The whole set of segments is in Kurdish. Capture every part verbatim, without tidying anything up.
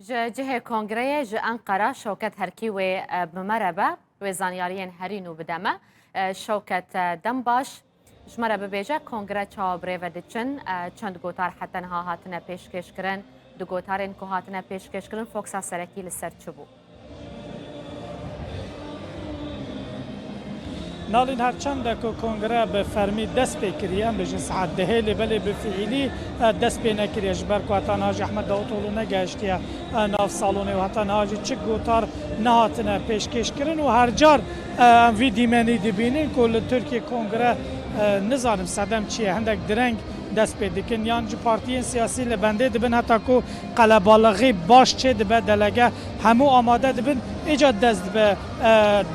Ji cihê kongreyê ji Enqera Şewket Herkî wê, e, bi me re be, wê zanyariyên herî nû bide me. E, Şewket, e, dem baş. Ji me re bibêje, kongre çawa bi rê ve diçin, e, çend gotar heta niha hatine pêşkêşkirin, di gotarên ku hatine pêşkêşkirin, foksa serekî li ser çi bû? Nalîn, her çende ku kongre bi fermî dest pê kiriye, em bêjin saet dehê, lê belê bi fiîlî, e, dest pê nekiriye, ji ber ku heta niha jî Ehmed Davutoglu negehiştiye, e, nav salonê û heta niha jî çi gotar nehatine pêşkêşkirin û her car, e, em vî dîmenî dibînin ku li Tirkiyê kongre, e, nizanim sedem çi ye, hindek direng dest pê dikin, yan ji partiyên siyasî li bendê dibin, heta ku qelebalixî baş çê dibe, delege hemû amade dibin, îca dest bi, e,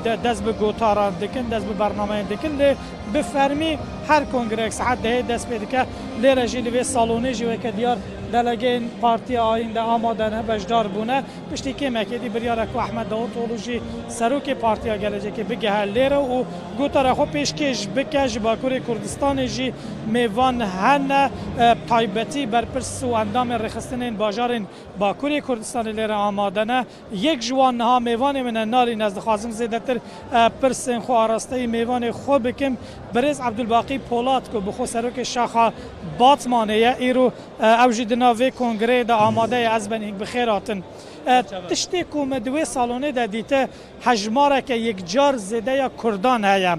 de-, dest bi gotaran dikin, dest bi bernameyên dikin. Lê bi fermî her kongreyek saet dehê dest pê dike. Lê re jî li vê salonê jî weke diyar delegeyên Partiya Ayîn de amade ne, beşdar bûne. Piştî kêmekê dî biryare ku Ehmed Davutoglu jî serokê Partiya Gelecekê bigehe lê re û gotara xwe pêşkêş bike. Ji Bakurê Kurdistanê jî mêvan hene, e, taybetî berpirs û endamên rêxistinên bajarên Bakurê Kurdistanê lê re amade ne. Yek ji wan niha mêvanê min e, Nalîn, ez dixwazim zêdetir, e, pirsên xwe arasteyî mêvanê xwe bikim. Birêz Ebdulbaqî Polat ku bi xwe serokê şaxa Batmanê ye, îro, e, ew jî di nav vê kongreyê de amade ye, ez benî hîn bi xêr hatin. E, tiştê ku me di wê salonê de dîte, hejmareke yekcar zêde ya Kurdan heye.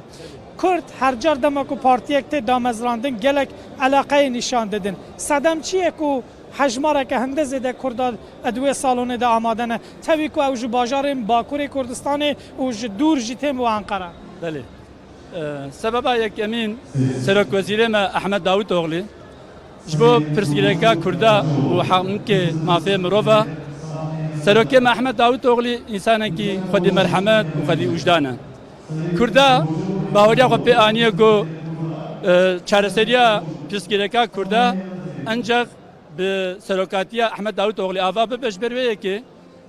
Kurd her car dema ku partiyek tê damezrandin gelek eleqeyê nîşan didin. Sedem çi ye ku hejmareke hinde zêde Kurdan di wê salonê de amade ne? Tevî ku ew ji bajarên Bakurê Kurdistanê û ji dûr jî tên bo Enqera. Belê. E, sebeba yekemîn Serokwezîrê me Ehmed Davutoglu. Ji bo pirsgirêka Kurda û hemikê mafê mirova, serokê me Ehmed Davutoglu însanekî xwedî merhemet û xwedî wijdan e. Kurda baweriya xwe pê aniye ku, e, çareseriya pirsgirêka Kurda encax bi serokatiya Ehmed Davutoglu ava bibe. Ji ber wê yekê,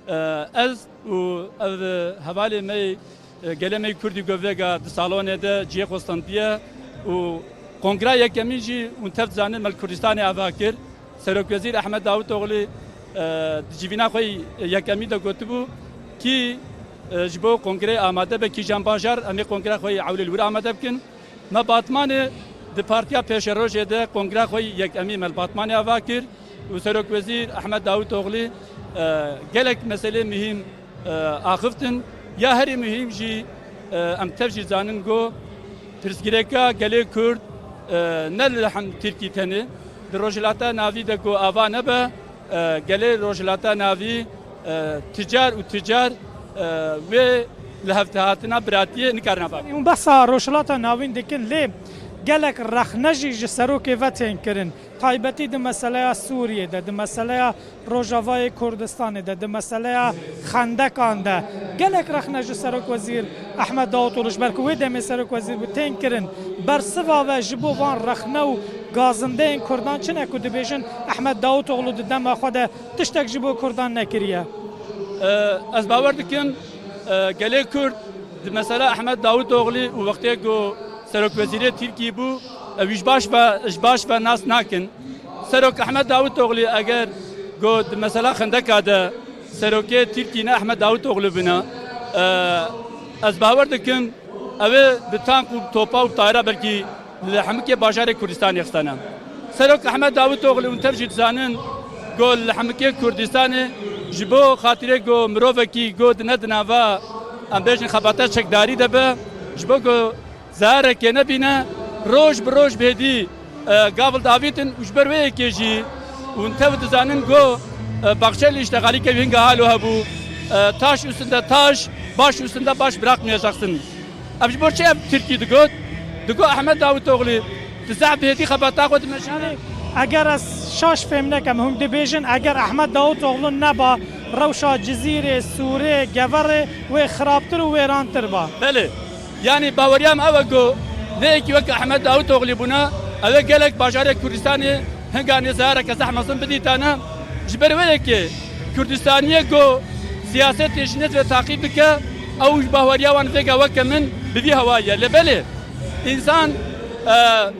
e, ez û ev hevalê me yê, e, gelê me yê Kurdî ku vêga di salonê de cihê xwe standiye û kongra yekemîn jî hûn tev dizanin me li Kurdistanê ava kir. Serokwezîr Ehmed Davutoglu, e, di civîna xwe yê yekemî de gotibû, kî, e, ji bo kongreyê amade be, kîjan bajar, em ê kongra xwe yê ewlê li wir amade bikin. Me Batmanê di partiya pêşerojê de kongra xwe yekemî me li Batmanê ava kir û Serokwezîr Ehmed Davutoglu, e, gelek meselê muhîm, e, axiftin. Ya herî muhîm jî, e, em tev jî zanin ku pirsgirêka gelê Kurd, e, ne li hem Tirkî tenê, di Rojhilata Navî de ku ava nebe, e, gelê Rojhilata Navî, e, ticar û ticar, e, wê li hevdihatina biratiyê nikarine bakin. Hûn behsa Rojhilata Navîn dikin, lê gelek rexne jî ji serokê ve tên kirin. Taybetî di meseleya Sûriyê de, di meseleya Rojavayê Kurdistanê de, di meseleya xendekan de gelek rexne ji Serokwezîr Ehmed Davutoglu, ji ber ku wê demê Serokwezîr bû, tên kirin. Bersiva ve ji bo van rexne û gazindeyên Kurdan çi ne ku dibêjin Ehmed Davutoglu di dema xwe de tiştek ji bo Kurdan nekiriye? E, ez bawer dikim, e, gelê Kurd di mesela Ehmed Davutoglu û wextê ku Serokwezîrê Tirkî bû, ew ji baş ve, ji baş ve nas nakin. Serok Ehmed Davutoglu eger ku di mesela xendeka de serokê Tirkî ne Ehmed Davutoglu bina, e, ez bawer dikim ew ê bi tank û topa û tayra belkî li hemikê bajarê Kurdistanê xistane. Serok Ehmed Davutoglu hûn tev jî dizanin ku li hemikê Kurdistanê ji bo xatirê ku mirovekî ku di ne di nava, em bêjin, xebata çekdarî de be, ji bo ku zeharekê nebîne, roj bi roj bêdî, e, gavil davîtin û ji ber wê yekê jî hûn tev dizanin ku, e, Bahçeli işte xalîke wî hinga halo hebû, e, taş üstünde taş, baş üstünde baş bırakmayacaksın. Ev ji bo çi ev Tirkî digot? Digot Ehmed Davutoglu, tu zehf bêdî xebata xwe dimeşîne. Eger ez şaş fêm nekem, hûn dibêjin, eger Ehmed Davutoglu neba, rewşa Cizîrê, Sûrê, Geverê wê xirabtir û wêrantir ba. Belê. Yanî baweriya me ew e ku vê yekî wek Ehmed Davutoglu bûna, ew ê gelek bajarê Kurdistanê hinganê zehareke zehf mezin bidîtane. Ji ber wê yekê Kurdistaniyê ku siyasetê ji nêz ve taqîb dike, ew ji baweriya wan vêga weke min bi vî hewayî ye. Lê belê, însan, e,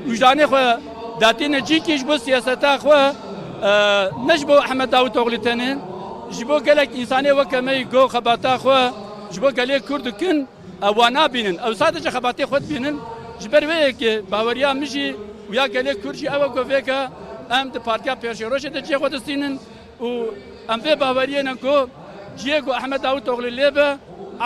wijdanê xwe datîne cîkî ji bo siyaseta xwe, e, ne ji bo Ehmed Davutoglu tenê. Ji bo gelek însanê weke me yî go xebata xwe ji bo gelê Kurd dikin, ew wa nabînin. Ew sadece xebatê xwe dibînin. Ji ber wê yekê baweriya min jî û ya gelê Kurd jî ew e ku vêga em di Partiya Pêşerojê de cihê xwe distînin û em vê baweriyê ne ku cihê ku Ehmed Davutoğlu lê be,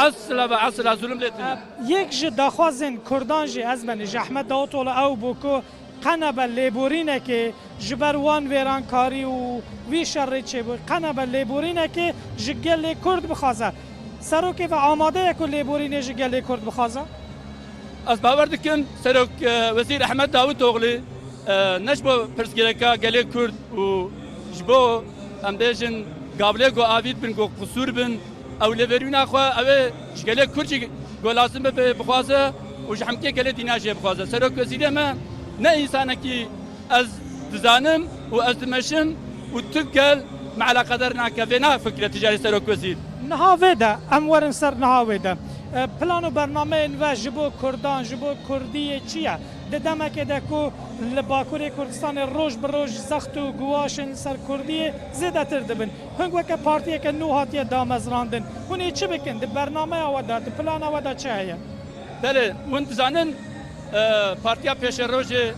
esla ve esla zulm lê tune. Yek ji daxwazên Kurdan jî ez benî ji Ehmed Davutoğlu ew bû ku qenebe lêborînekê ji ber wan wêrankarî û vî şerê çêbû. Qenebe lêborînekê ji gelê Kurd bixwaze. Serokê ve amade ye ku lêborînê ji gelê Kurd bixwaze? Ez bawer dikim Serok, e, Wezîr Ehmed Davutoğlu, e, ne ji bo pirsgirêka gelê Kurd û ji bo, em bêjin, gavlê ku avît bin, ku qisûr bin, ew lêborîna xwe ew ê ji gelê Kurd jî ku lazim bibe bixwaze û ji hemkê gelê dîna jê bixwaze. Serok Wezîrê me ne însanekî ez dizanim û ez dimeşim û tu gel me eleqedar nake. Vê ne fikre ticarî Serok Wezîr. Niha vê de, em werin ser niha vê de. E, plan û bernameyên we ji bo Kurdan, ji bo Kurdiyê çi ye? Di demekê de ku li Bakurê Kurdistanê roj bi roj zext û guwaş in li ser Kurdiyê zêdetir dibin. Hûn weke partiyeke nû hatiye damezrandin. Hûn ê çi bikin? Di bernameya we de, di plana we de çi heye? Belê, hûn dizanin, e, Partiya Pêşerojê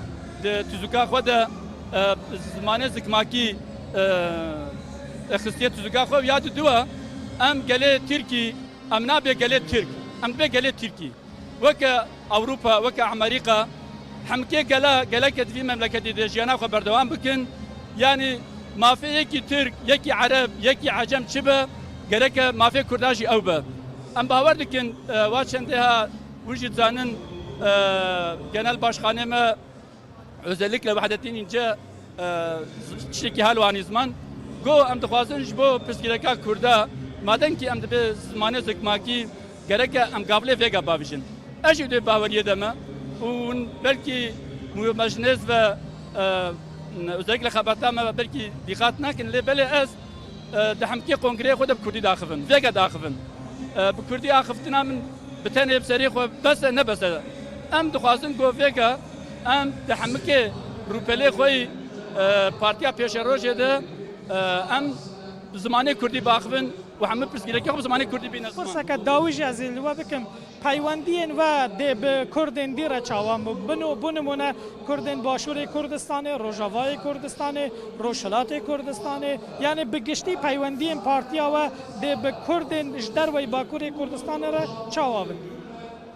di tuzûka xwe de, e, zimanê zikmakî, e, xistiye tuzûka xwe û ya diduwa em gelê Tirkî, em nabê gelê Tirk, em dibê gelê Tirkî. Weke Ewropa, weke Amerîka, hemkê gela, geleke di vî memleketê de jiyana xwe berdewam bikin. Yanî mafê yekî Tirk, yekî Ereb, yekî Ecem çi be, gereke mafê Kurda jî ew be. Em bawer dikin, e, wa çendê ha, hûn jî dizanin, e, Genel Başkanê me, özellikle Vahdettin İnce, e, tiştekî helwanî ziman. Go em dixwazin ji bo pirsgirêka Kurda, madem kî em dibê zimanê zikmakî, gereke em gavlê vêga bavêjin. Ez jî di baweriyê de me û hûn belkî mûmejnêz ve, e, özellikle xebata me ve belkî dîqat nakin, lê belê ez, e, di hemkê kongreyê xwe de bi Kurdî daxivim, vêga daxivim. E, bi Kurdî axiftina min bi tenê bi serê xwe bes e, ne bes e. Em dixwazin ku vêga em di hemikê rûpelê xwe yî, e, Partiya Pêşerojê de, e, em bi zimanê Kurdî biaxivin û hemû pirsgirêkê xwe bi zimanê Kurdî bîne ziman. Pirseke dawî jî ez ê li we bikim. Peywendiyên we dê bi Kurdên dî re çawan bû? Bino-, bo nimûne Kurdên Başûrê Kurdistanê, Rojavayê Kurdistanê, Rojhilatê Kurdistanê, yanî bi giştî peywendiyên partiya we dê bi Kurdên ji derveyî Bakurê Kurdistanê re çawa bin?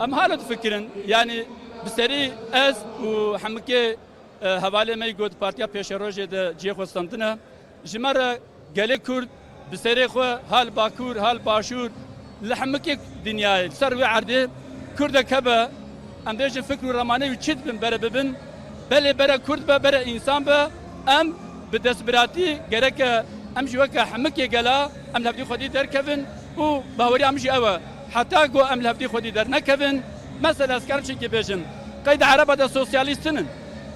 Em hala difikirin, yanî bi serî ez û hemikê, e, hevalê me yî ku di Partiya Pêşerojê de cihê xwe standine, ji me re gelê Kurd bi serê xwe hal Bakur, hal Başûr, li hemikê dinyayê, li ser wê erdê Kurdek hebe, em bêjin fikr û remanê wî çi dibin bere bibin, belê bere Kurd be, bere însan be, em bi destbiratî gereke em jî weke hemikê gela em li hevdî xwedî derkevin û baweriya min jî ew e. Heta ku em li hevdî xwedî dernekevin, mesela ez karim çekê bêjim, qey di Ereba de sosyalîst tinin,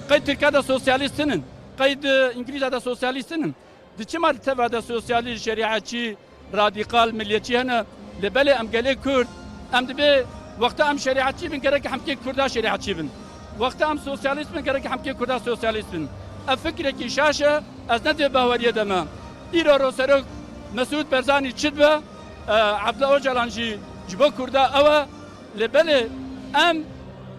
qey Tirka de sosyalîst tinin, qey di Îngilîza de sosyalîst tinin. Di çima di teva de sosyalîst, şerîetçî, radîkal, miliyetçî hene? Lê belê em gelê Kurd, em dibê wexta em şerîetçî bin, gerek hemkê Kurda şerîetçî bin. Wexta em sosyalîst bin, gerek hemkê Kurda sosyalîst bin. Ev fikrekî şaş e, ez ne di baweriyê de me. Îro ro serok Mesûd Barzanî çi dibe, e, Abdullah Ocalan jî ji bo Kurda ew e. Lê belê em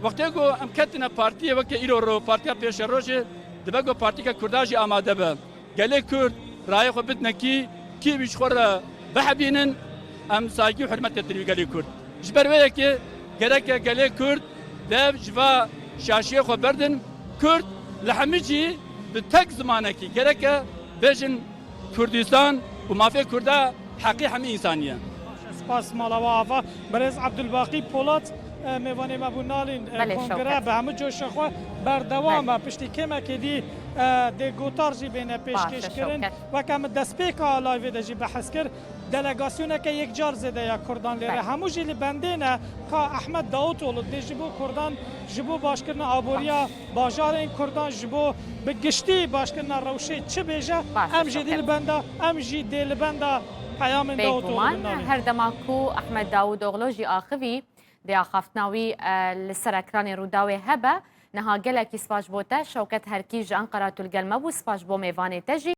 wextê ku em ketine partiyê weke îro ro Partiya Pêşerojê, dibe ku partîka Kurda jî amade be. Gelê Kurd rayê xwe bidine kî, kî wî ji xwe re bihebînin, em saygî û hurmetê didin wî gelê Kurd. Ji ber wê yekê gereke gelê Kurd dev ji va şaşiyê xwe berdin. Kurd li hemî cî bi tek zimanekî gereke bêjin Kurdistan û mafê Kurda heqê hemî însanî ye. Spas mala we ava. Birêz Abdulbaqî Polat, e, mêvanê me bû nalîn, e, Belê, kongre Şewket. Bi hemû coşa xwe berdewam e. Belê. Piştî kêmekê dî, e, dê gotar jî bêne Baş e, pêşkêş kirin. Şewket. Weke min destpêka liveê de jî behs kir, delegasyoneke yekcar zêde ya Kurdan lê re. Belê. Hemû jî li bendê ne ka Ehmed Davutoğlu dê ji bo Kurdan, ji bo başkirina aboriya Baş. Bajarên Kurdan, ji bo bi giştî başkirina rewşê çi bêje, Baş e, em jî dê Şewket. Li benda, em jî dê li benda peyamên Davutoğlu Bêguman, binanîn. Her dema ku Ehmed Davutoğlu jî axivî, dê axaftina wî, e, li ser ekranê Rûdawê hebe. Niha gelekî spas ji bo te, Şewket Herkî ji Enqera tu li gel me bû, spas ji bo mêvanê te jî.